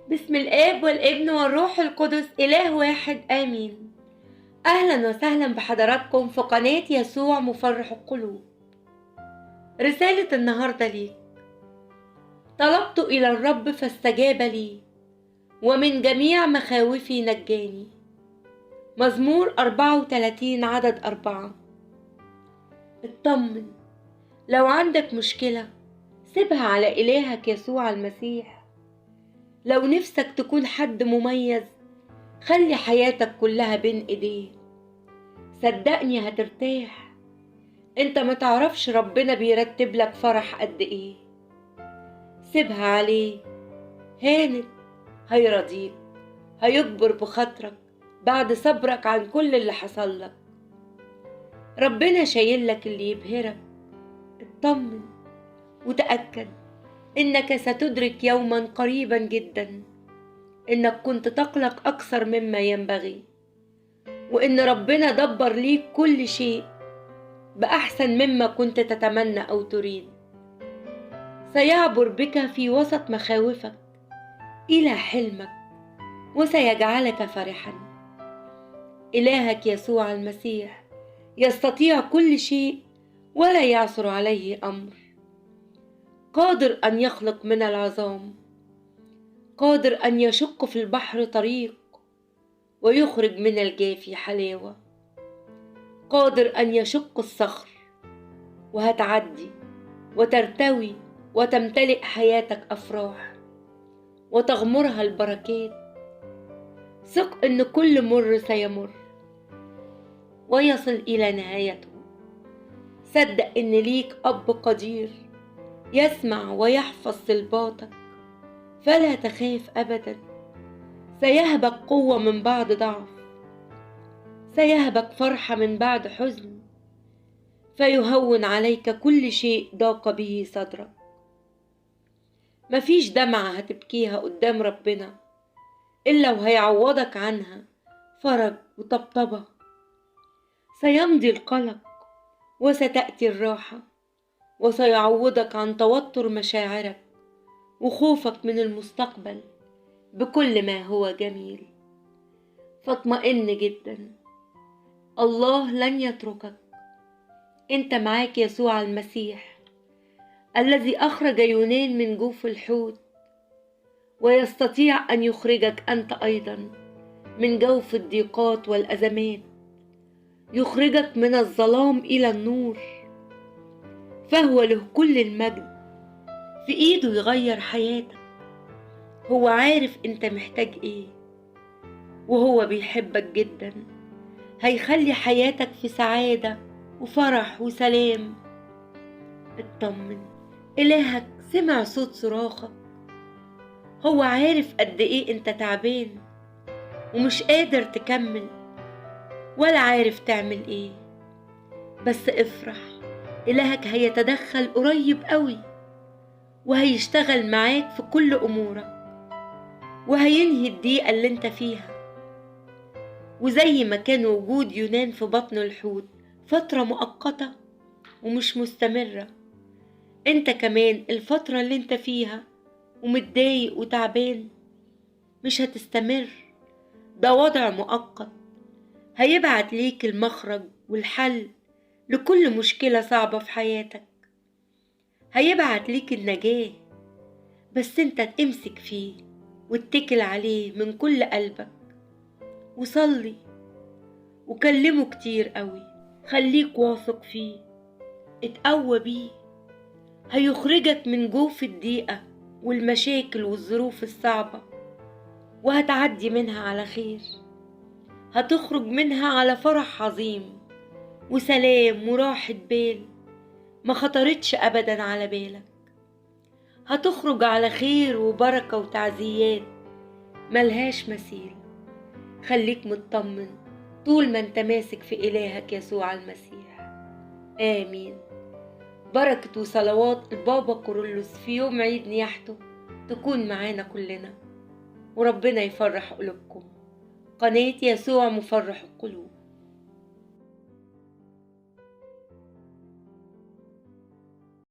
باسم الآب والابن والروح القدس إله واحد آمين. أهلا وسهلا بحضراتكم في قناة يسوع مفرح القلوب. رسالة النهاردة ليك: طلبت إلى الرب فاستجاب لي، ومن جميع مخاوفي نجاني. مزمور 34 عدد 4. اطمن، لو عندك مشكلة سيبها على إلهك يسوع المسيح. لو نفسك تكون حد مميز خلي حياتك كلها بين ايديه، صدقني هترتاح. انت ما تعرفش ربنا بيرتب لك فرح قد ايه. سيبها عليه، هانت، هيرضيك، هيجبر بخاطرك بعد صبرك عن كل اللي حصل لك. ربنا شايل لك اللي يبهرك. اطمن وتأكد إنك ستدرك يوما قريبا جدا إنك كنت تقلق أكثر مما ينبغي، وإن ربنا دبر ليك كل شيء بأحسن مما كنت تتمنى أو تريد. سيعبر بك في وسط مخاوفك إلى حلمك وسيجعلك فرحا. إلهك يسوع المسيح يستطيع كل شيء ولا يعثر عليه أمر. قادر أن يخلق من العظام، قادر أن يشق في البحر طريق ويخرج من الجافي حلاوة، قادر أن يشق الصخر وهتعدي وترتوي وتمتلئ حياتك أفراح وتغمرها البركات. ثق أن كل مر سيمر ويصل إلى نهايته. صدق أن ليك أب قدير يسمع ويحفظ صلباتك، فلا تخاف أبدا. سيهبك قوة من بعد ضعف، سيهبك فرحة من بعد حزن، فيهون عليك كل شيء ضاق به صدرك. مفيش دمعة هتبكيها قدام ربنا إلا وهيعوضك عنها فرج وطبطبة. سيمضي القلق وستأتي الراحة، وسيعوضك عن توتر مشاعرك وخوفك من المستقبل بكل ما هو جميل. فاطمئن جدا، الله لن يتركك. انت معاك يسوع المسيح الذي أخرج يونان من جوف الحوت، ويستطيع أن يخرجك أنت أيضا من جوف الضيقات والأزمات، يخرجك من الظلام إلى النور. فهو له كل المجد، في ايده يغير حياتك. هو عارف انت محتاج ايه، وهو بيحبك جدا. هيخلي حياتك في سعادة وفرح وسلام. اطمن، إلهك سمع صوت صراخك. هو عارف قد ايه انت تعبان ومش قادر تكمل ولا عارف تعمل ايه، بس افرح، إلهك هيتدخل قريب قوي وهيشتغل معاك في كل أمورك، وهينهي الضيقة اللي انت فيها. وزي ما كان وجود يونان في بطن الحوت فترة مؤقتة ومش مستمرة، انت كمان الفترة اللي انت فيها ومتضايق وتعبان مش هتستمر. ده وضع مؤقت، هيبعت ليك المخرج والحل لكل مشكلة صعبة في حياتك. هيبعت ليك النجاة، بس انت تمسك فيه واتكل عليه من كل قلبك، وصلي وكلمه كتير قوي. خليك واثق فيه، اتقوى بيه. هيخرجك من جوف الضيقة والمشاكل والظروف الصعبة، وهتعدي منها على خير. هتخرج منها على فرح عظيم وسلام وراحة بال ما خطرتش أبدا على بالك. هتخرج على خير وبركة وتعزيات ملهاش مثيل. خليك مطمن طول ما انت ماسك في إلهك يسوع المسيح. آمين. بركة وصلوات البابا كورولوس في يوم عيد نياحته تكون معانا كلنا، وربنا يفرح قلوبكم. قناة يسوع مفرح القلوب.